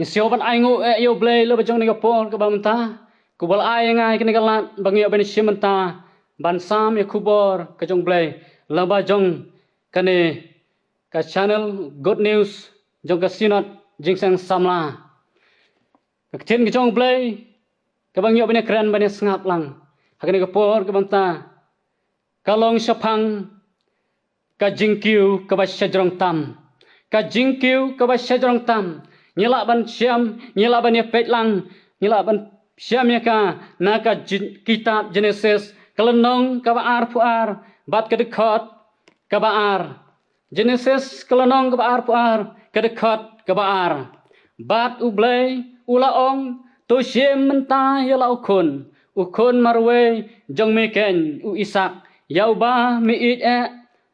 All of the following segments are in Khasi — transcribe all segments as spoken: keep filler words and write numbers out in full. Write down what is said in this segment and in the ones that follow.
Ngi sngew ban ai nguh eh ïa U Blei lyngba jong kane ka por kaba mynta, kaba la ai ïa nga ïa kane ka lad ba ngi ïoh ban ïashim bynta ban sam ïa ka khubor ka jong U Blei lyngba jong kane ka channel Good News jong ka Synod Jingïaseng Samla. Ka ktien ka jong U Blei kaba ngi ïoh ban ïakren ban ïasngap lang ha kane ka por kaba mynta ka long shaphang ka jingkiew kaba shajrong tam. Ka jingkiew kaba shajrong tam. Ngi lah ban shem, ngi lah ban ïapeit lang, ngi lah ban shem ïa ka na ka jin-, kitab Genesis, ka lynnong kaba arphew ar, bad ka dkhot kaba ar. Genesis ka lynnong kaba arphew ar, ka dkhot kaba ar. Bad U Blei u la ong, to shim mynta ïa la u khun, u khun marwei jong me keiñ u Isaak, ïa uba me ïeit eh,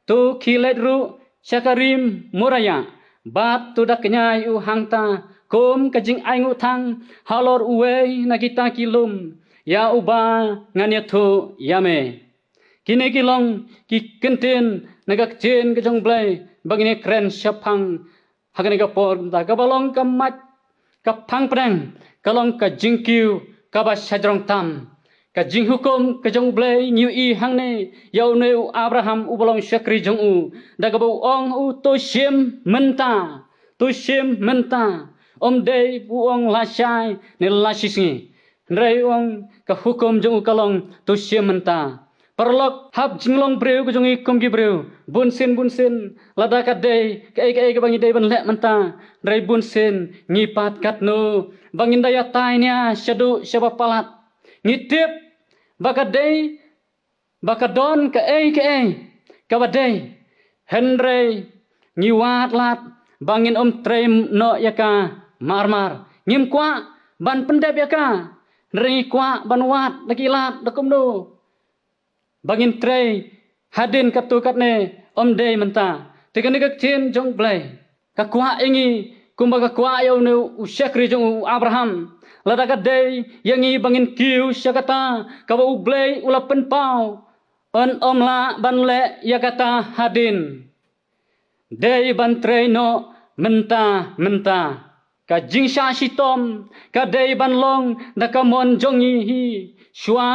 to khie leit ruh sha ka rim Moriah, bad to da kñia ïa u hangta kum ka jingainguh thang halor uwei na kita ki lum ïa uba ngan ïathuh ïa me. Kine ki long ki kyntien na ka ktien ka jong U Blei ba ngin ïakren shaphang ha kane ka por mynta, kaba long ka mait ka phang pdeng, ka long ka jingkiew kaba shajrong tam. Ka jinghukum ka jong U Blei ngi ïohi hangne ïa une u Abraham uba long shakri jong u, da kaba u ong u, to shim mynta, to shim mynta. Ym dei u ong lashai ne lashisngi. Hynrei u ong ka hukum jong u ka long, to shim mynta. Paralok, hap jinglong briew ka jong ngi kum ki briew, bunsien bunsien, lada ka dei kaei kaei kaba ngi dei ban leh mynta, hynrei bunsien ngi pat katno ba ngin da ïatai nia shaduh shaba palat. Ngi tip ba ka dei, ba ka don kaei kaei kaba dei, hynrei ngi wad lad ba ngin ym trei noh ïa ka marmar. Ngim kwah ban pyndep ïa ka, hynrei ngi kwah ban wad da ki lad da kumno ba ngin trei hadien katto katne, ym dei mynta. Te kane ka ktien jong U Blei ka kwah ïa ngi kumba ka kwah ïa une u shakri jong u Abraham. Lada ka dei ïa ngi ba ngin kiew sha kata kaba U Blei u la pynpaw, yn ym lah ban leh ïa kata hadien. Dei ban trei noh mynta mynta. Ka jingshah shitom ka dei ban long da ka mon jong ngi hi shuwa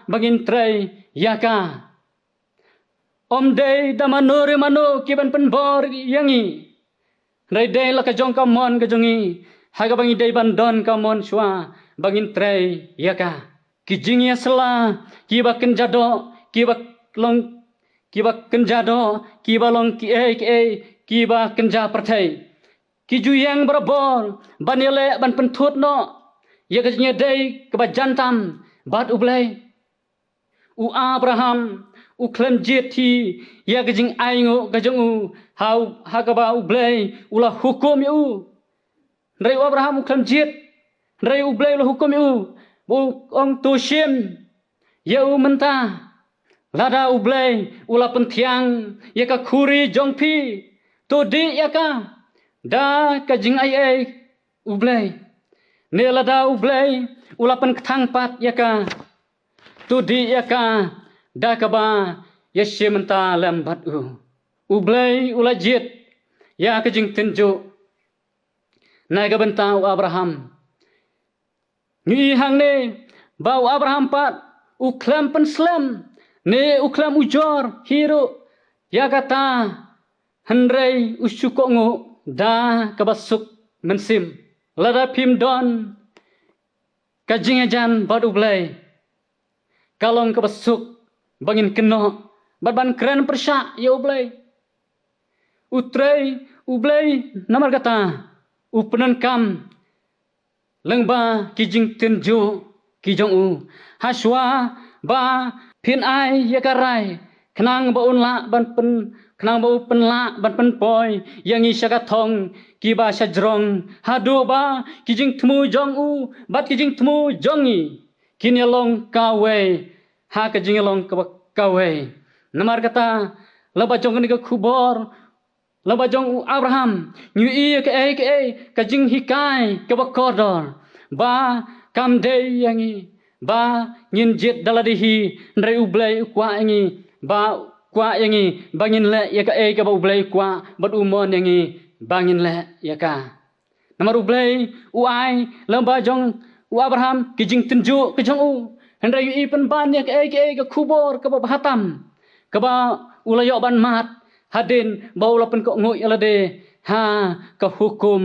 ba ngin trei ïa ka. Ym dei da mano re mano ki ban pynbor ïa ngi, hynrei dei la ka jong ka mon ka jong ngi, ha kaba ngi dei ban don ka mon shuwa ba ngin trei ïa ka. Ki jingïasylla kiba kynja doh, kiba long, kiba kynja doh, kiba long kiei kiei, kiba kynja pyrthei, ki ju ïeng barabor ban ïaleh ban pynthut noh ïa ka jingïadei kaba jan tam bad U Blei. U Abraham u khlem jied hi ïa ka jingainguh ka jong u ha, ha kaba U Blei u la hukum ïa u. Hynrei u Abraham u khlem jied, hynrei U Blei u la hukum ïa u, ba u ong, to shim ïa u mynta. Lada U Blei u la pynthiang ïa ka khuri jong phi, to dih ïa ka da ka jingaiei U Blei. Ne lada U Blei u la pynkthang pat ïa ka, to dih ïa ka da kaba ïashim bynta lem bad u. U Blei u la jied ïa ka jingtynjuh na ka bynta u Abraham. Ngi i hangne ba u Abraham pat u khlem pynslem ne u khlem ujor hi ruh ïa kata, hynrei u shu kohnguh da kaba suk mynsiem. Lada phim don ka jingïajan bad U Blei, ka long kaba suk ba ngin kynnoh bad ban kren pyrshah ïa U Blei. U trei U Blei namar kata u pyndonkam lyngba ki jingtynjuh ki jong u, ha shuwa ba phin ai ïa ka rai, khnang ba un lah ban pyn, khnang ba u pynlah ban pynpoi ïa ngi sha ka thong kiba shajrong, haduh ba ki jingthmu jong u bad ki jingthmu jong ngi kin ïalong kawei ha ka jingïalong kaba kawei. Namar kata, lyngba jong kane ka khubor, lyngba jong u Abraham, ngi ïohi ïa kaei kaei ka jinghikai kaba kordor, ba kam dei ïa ngi ba ngin jied da lade hi, hynrei U Blei u kwah ïa ngi, ba kwah ïa ngi ba ngin leh ïa kaei kaba U Blei u kwah bad u mon ïa ngi ba ngin leh ïa ka. Namar U Blei u ai lyngba jong u Abraham ki jingtynjuh ka jong u. Hynrei ïohi pynban ïa kaei kaei ka khubor kaba bha tam, kaba u la ïoh ban mad hadien ba u la pynkohnguh ïa lade ha ka hukum,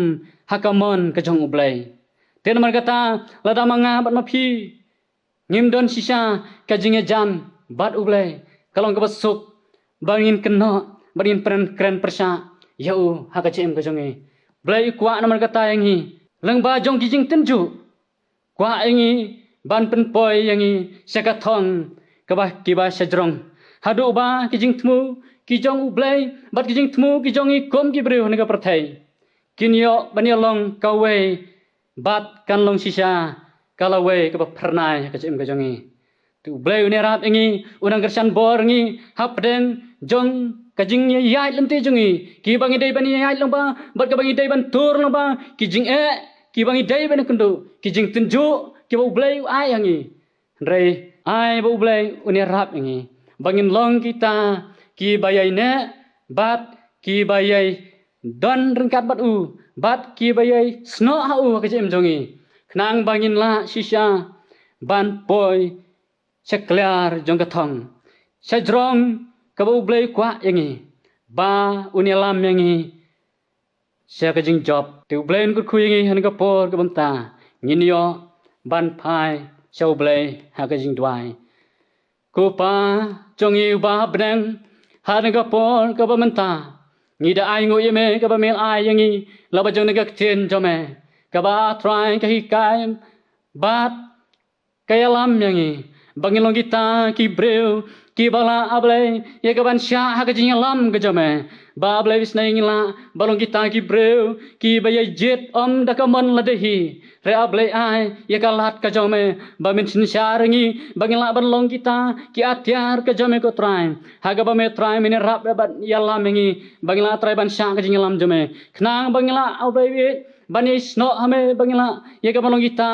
ha ka mon ka jong U Blei. Te namar kata, lada ma nga bad ma phi ngim don shisha ka jingïajan bad U Blei, ka long kaba suk ba ngin kynnoh, ba ngin kren, kren pyrshah ïa u ha ka jingim ka jong ngi. Blei u kwah namar kata ïa ngi, lyngba jong ki jingtynjuh, kwah ïa ngi ban pynpoi ïa ngi sha ka thong kaba, kiba shajrong, haduh ba ki jingthmu ki jong U Blei bad ki jingthmu ki jong ngi kum ki briew ha kane ka pyrthei kin ïoh ban ïalong kawei bad kan long shisha ka lawei kaba phyrnai ha ka jingim ka jong ngi. Te U Blei un ïarap ïa ngi, un nang kyrshan bor ngi hapdeng jong ka jingïaid lynti jong ngi, kiba ngi dei ban ïaid lyngba bad kaba ngi dei ban tur lyngba, ki jingeh kiba ngi dei ban ïakynduh, ki jingtynjuh kiba U Blei u ai ha ngi. Hynrei ai ba U Blei un ïarap ïa ngi ba ngin long kita kiba ïaineh bad kiba ïai don ryngkat bad u, bad kiba ïai snoh ha u ha ka jingim jong ngi, khnang ba ngin lah shisha ban poi sha kliar jong ka thong shajrong kaba U Blei u kwah ïa ngi, ba un ïalam ïa ngi sha ka jingjop. Te U Blei un kyrkhu ïa ngi ha kane ka por kaba mynta, ngin ïoh ban phai sha U Blei ha ka jingduwai. Ko Pa jong ngi uba ha bneng, ha kane ka por kaba mynta ngi da ainguh ïa me, kaba me la ai ïa ngi lyngba jong kane ka ktien jong me, kaba, A Trai, ka hikai bad ka ïalam ïa ngi ba ngin long kita ki briew kiba lah, A Blei, ïa ka ban shah ha ka jingïalam ka jong me. Ba, A Blei, isynei ngin lah ban long kita ki briew kiba ïai jied ym da ka mon lade hi. Hynrei, A Blei, ai ïa ka lad ka jong me ba men synshar ïa ngi ba ngin lah ban long kita ki atiar ka jong me, ko Trai, ha kaba me, Trai, men ïarap bad ïalam ïa ngi ba ngin lah, Trai, ban shah ka jingïalam jong me, khnang ba ngin lah, A Blei, ban ïai snoh ha me, ba ngin lah ïa ka ban long kita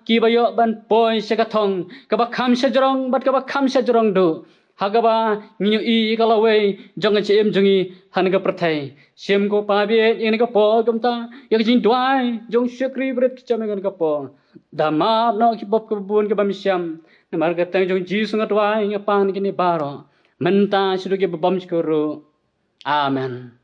kiba ïoh ban poi sha ka thong kaba kham shajrong bad kaba kham shajrong duh, ha kaba ngin ïohi ïa ka lawei jong ka jingim jong ngi ha kane ka pyrthei. Shim, ko Pa, bad ïa kane ka por kaba mynta, ïa ka jingduwai jong u shakri brit ka jong me ha kane ka por, da map noh ki pop kiba bun kiba bym shym. Namar ka kyrteng jong U Jisu nga duwai, nga pan ïa kine baroh mynta, shaduh kiba bym shukor ruh. Amen.